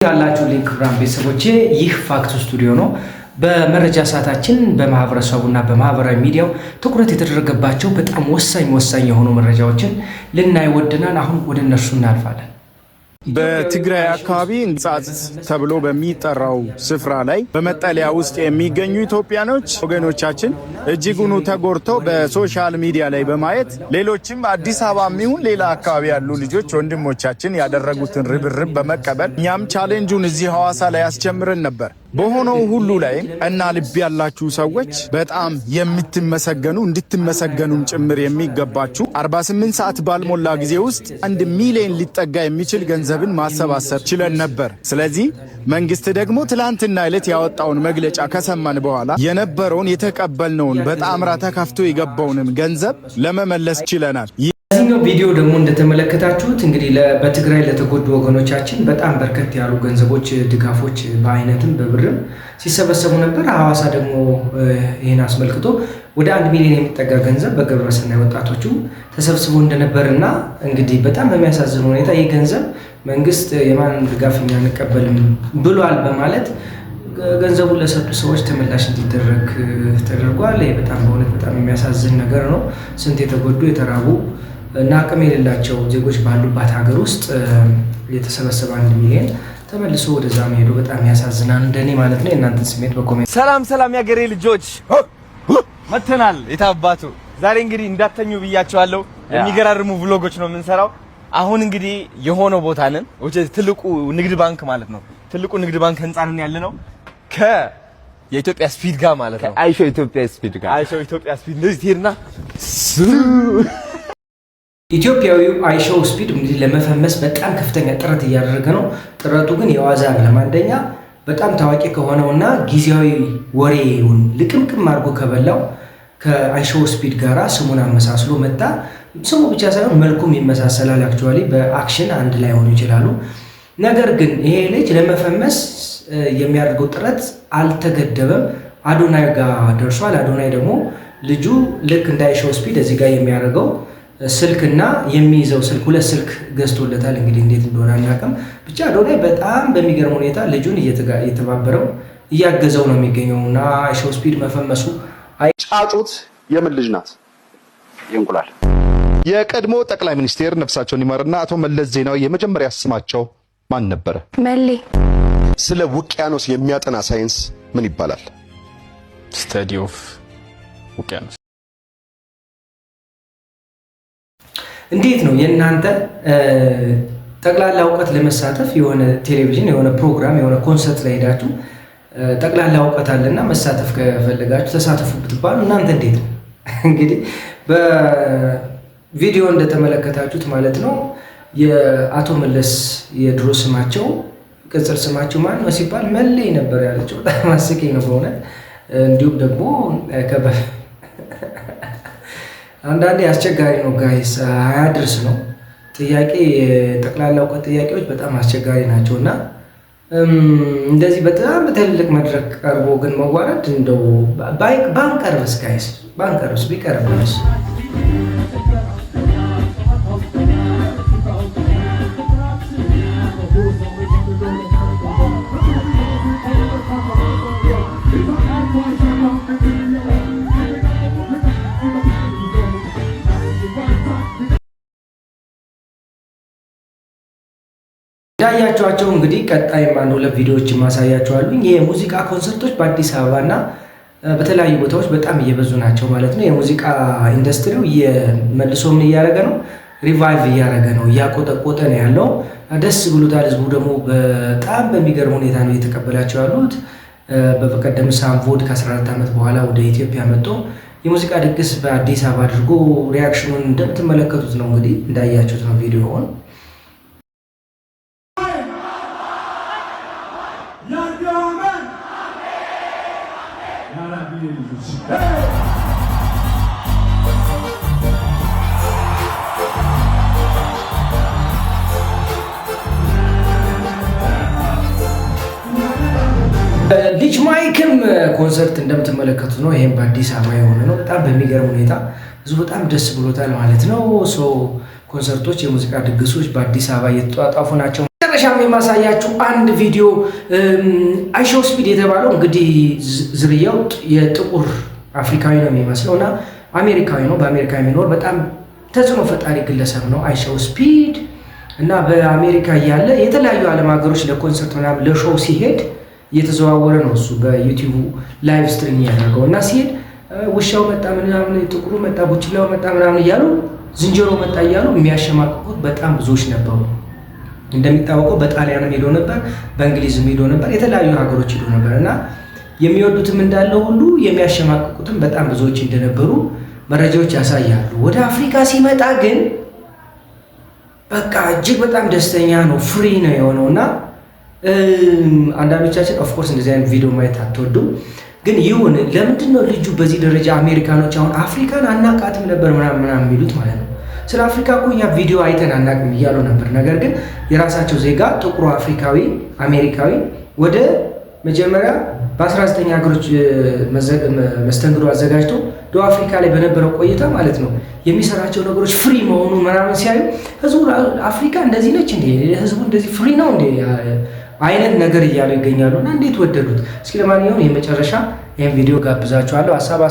ያላችሁ link ክቡራን ቤተሰቦቼ፣ ይህ ፋክት ስቱዲዮ ነው። በመረጃ ሰዓታችን በማህበረሰቡና በማህበራዊ ሚዲያው ትኩረት የተደረገባቸው በጣም ወሳኝ ወሳኝ የሆኑ መረጃዎችን ልናይ ወድናል። አሁን ወደ እነርሱ እናልፋለን። በትግራይ አካባቢ እንጻጽ ተብሎ በሚጠራው ስፍራ ላይ በመጠለያ ውስጥ የሚገኙ ኢትዮጵያኖች ወገኖቻችን እጅጉኑ ተጎድተው በ social media ላይ በማየት፣ ሌሎችም አዲስ አበባ የሚሆን ሌላ አካባቢ ያሉ ልጆች ወንድሞቻችን ያደረጉትን ርብርብ በመቀበል እኛም challenge ኡን እዚህ ሐዋሳ ላይ ያስጀምረን ነበር። በሆነው ሁሉ ላይ እና ልብ ያላችሁ ሰዎች በጣም የምትመሰገኑ፣ እንድትመሰገኑም ጭምር የሚገባችሁ፣ 48 ሰዓት ባልሞላ ጊዜ ውስጥ 1 ሚሊዮን ሊጠጋ የሚችል ገንዘብን ማሰባሰብ ችለን ነበር። ስለዚህ መንግስት ደግሞ ትላንትና ዕለት ያወጣውን መግለጫ ከሰማን በኋላ የነበረውን የተቀበልነውን በጣምራ ተከፍቶ የገባውንም ገንዘብ ለመመለስ ችለናል። በዚህኛው ቪዲዮ ደግሞ እንደተመለከታችሁት እንግዲህ በትግራይ ለተጎዱ ወገኖቻችን በጣም በርከት ያሉ ገንዘቦች፣ ድጋፎች በአይነትም በብርም ሲሰበሰቡ ነበር። ሐዋሳ ደግሞ ይህን አስመልክቶ ወደ 1 ሚሊዮን የሚጠጋ ገንዘብ በግብረሰናይ ወጣቶቹ ተሰብስቦ እንደነበር እና እንግዲህ በጣም በሚያሳዝን ሁኔታ ይህ ገንዘብ መንግስት የማንን ድጋፍ እኛ አንቀበልም ብሏል በማለት ገንዘቡን ለሰጡ ሰዎች ተመላሽ እንዲደረግ ተደርጓል። ይህ በጣም በእውነት በጣም የሚያሳዝን ነገር ነው። ስንት የተጎዱ፣ የተራቡ እና አቅም የሌላቸው ዜጎች ባሉባት ሀገር ውስጥ የተሰበሰበ 1 ሚሊዮን ተመልሶ ወደዛ መሄዱ በጣም ያሳዝናል። እንደኔ ማለት ነው። የእናንተን ስሜት በ comment ሰላም ሰላም፣ የሀገሬ ልጆች፣ መተናል። የታባቱ ዛሬ እንግዲህ እንዳተኙ ብያቸዋለሁ። የሚገራርሙ vlog ኦች ነው የምንሰራው። አሁን እንግዲህ የሆነው ቦታ ነን፣ ትልቁ ንግድ ባንክ ማለት ነው። ትልቁ ንግድ ባንክ ህንጻ ነን ያለ ነው ከ የኢትዮጵያ ስፒድ ጋር ማለት ነው። አይሾ ኢትዮጵያ ስፒድ ጋር። አይሾ ኢትዮጵያ ስፒድ እንደዚህ ትሄድና ኢትዮጵያዊው አይሾው ስፒድ እንግዲህ ለመፈመስ በጣም ከፍተኛ ጥረት እያደረገ ነው። ጥረቱ ግን የዋዛ አይደለም። አንደኛ በጣም ታዋቂ ከሆነውና ጊዜያዊ ወሬውን ልቅምቅም አድርጎ ከበላው ከአይሾው ስፒድ ጋራ ስሙን አመሳስሎ መጣ። ስሙ ብቻ ሳይሆን መልኩም ይመሳሰላል። Actually በ action አንድ ላይ ሆኑ ይችላሉ። ነገር ግን ይሄ ልጅ ለመፈመስ የሚያደርገው ጥረት አልተገደበም። አዶናይ ጋር ደርሷል። አዶናይ ደግሞ ልጁ ልክ እንደ አይሾው ስፒድ እዚህ ጋር የሚያደርገው ስልክና የሚይዘው ስልክ፣ ሁለት ስልክ ገዝቶለታል። እንግዲህ እንዴት እንደሆነ አናውቅም። ብቻ አዶናይ በጣም በሚገርም ሁኔታ ልጁን እየተባበረው፣ እያገዘው ነው የሚገኘው እና አይሾው ስፒድ መፈመሱ ጫጩት የምን ልጅ ናት? የእንቁላል። የቀድሞ ጠቅላይ ሚኒስቴር ነፍሳቸውን ይማርና አቶ መለስ ዜናዊ የመጀመሪያ ስማቸው ማን ነበረ? መሌ። ስለ ውቅያኖስ የሚያጠና ሳይንስ ምን ይባላል? Study of ውቅያኖስ። እንዴት ነው የእናንተ ጠቅላላ እውቀት ለመሳተፍ የሆነ ቴሌቪዥን፣ የሆነ ፕሮግራም፣ የሆነ ኮንሰርት ላይ ሄዳችሁ ጠቅላላ እውቀት አለና መሳተፍ ከፈለጋችሁ ተሳተፉ ብትባሉ እናንተ እንዴት ነው? እንግዲህ በቪዲዮ እንደተመለከታችሁት ማለት ነው የአቶ መለስ የድሮ ስማቸው፣ ቅጽል ስማቸው ማን ነው ሲባል መሌ ነበር ያለችው። በጣም አስቂኝ ነው በእውነት። እንዲሁም ደግሞ አንዳንዴ አስቸጋሪ ነው guys፣ አያድርስ ነው ጥያቄ። የጠቅላላ እውቀት ጥያቄዎች በጣም አስቸጋሪ ናቸው እና እንደዚህ በጣም በትልልቅ መድረክ ቀርቦ ግን መዋረድ እንደው ባንቀርብስ guys፣ ባንቀርብስ፣ ቢቀርብስ? እንዳያቸዋቸው እንግዲህ ቀጣይም አንድ ሁለት ቪዲዮዎች ማሳያቸዋሉ። የሙዚቃ ኮንሰርቶች በአዲስ አበባ እና በተለያዩ ቦታዎች በጣም እየበዙ ናቸው ማለት ነው። የሙዚቃ ኢንዱስትሪው መልሶ ምን እያደረገ ነው? Revive እያደረገ ነው፣ እያቆጠቆጠ ነው ያለው። ደስ ብሎታል። ህዝቡ ደግሞ በጣም በሚገርም ሁኔታ ነው እየተቀበላቸው ያሉት። በቀደም ሳምቮድ ከ14 ዓመት በኋላ ወደ ኢትዮጵያ መጥቶ የሙዚቃ ድግስ በአዲስ አበባ አድርጎ reaction ኑን እንደምትመለከቱት ነው። እንግዲህ እንዳያችሁት ነው ቪዲዮውን። ልጅ ማይክም ኮንሰርት እንደምትመለከቱት ነው። ይህም በአዲስ አበባ የሆነ ነው። በጣም በሚገርም ሁኔታ ህዝቡ በጣም ደስ ብሎታል ማለት ነው። ኮንሰርቶች፣ የሙዚቃ ድግሶች በአዲስ አበባ እየተጧጧፉ ናቸው። መጨረሻ በመጨረሻም የማሳያችሁ አንድ ቪዲዮ፣ አይሾው ስፒድ የተባለው እንግዲህ ዝርያው የጥቁር አፍሪካዊ ነው የሚመስለው እና አሜሪካዊ ነው። በአሜሪካ የሚኖር በጣም ተጽዕኖ ፈጣሪ ግለሰብ ነው አይሾው ስፒድ። እና በአሜሪካ እያለ የተለያዩ ዓለም ሀገሮች ለኮንሰርት ምናምን ለ show ሲሄድ እየተዘዋወረ ነው እሱ በ YouTube live stream ያደርገው። እና ሲሄድ ውሻው መጣ ምናምን፣ ጥቁሩ መጣ፣ ቡችላው መጣ ምናምን እያሉ፣ ዝንጀሮ መጣ እያሉ የሚያሸማቅቁት በጣም ብዙዎች ነበሩ። እንደሚታወቀው በጣሊያንም ሄዶ ነበር፣ በእንግሊዝም ሄዶ ነበር፣ የተለያዩ ሀገሮች ሄዶ ነበር። እና የሚወዱትም እንዳለ ሁሉ የሚያሸማቅቁትም በጣም ብዙዎች እንደነበሩ መረጃዎች ያሳያሉ። ወደ አፍሪካ ሲመጣ ግን በቃ እጅግ በጣም ደስተኛ ነው፣ free ነው የሆነው። እና አንዳንዶቻችን of course እንደዚህ አይነት ቪዲዮ ማየት አትወዱም። ግን ይሁን፣ ለምንድን ነው ልጁ በዚህ ደረጃ አሜሪካኖች አሁን አፍሪካን አናቃትም ነበር ምናምን ምናምን የሚሉት ማለት ነው? ስለ አፍሪካ እኮ እኛ ቪዲዮ አይተን አናቅም እያሉ ነበር። ነገር ግን የራሳቸው ዜጋ ጥቁሩ አፍሪካዊ አሜሪካዊ ወደ መጀመሪያ በ19 ሀገሮች መስተንግዶ አዘጋጅቶ ደቡብ አፍሪካ ላይ በነበረው ቆይታ ማለት ነው የሚሰራቸው ነገሮች free መሆኑ ምናምን ሲያዩ ህዝቡ አፍሪካ እንደዚህ ነች እንዴ፣ ህዝቡ እንደዚህ free ነው እንዴ አይነት ነገር እያሉ ይገኛሉ። እና እንዴት ወደዱት? እስኪ ለማንኛውም የመጨረሻ ይህን ቪዲዮ ጋብዛችኋለሁ። ሀሳብ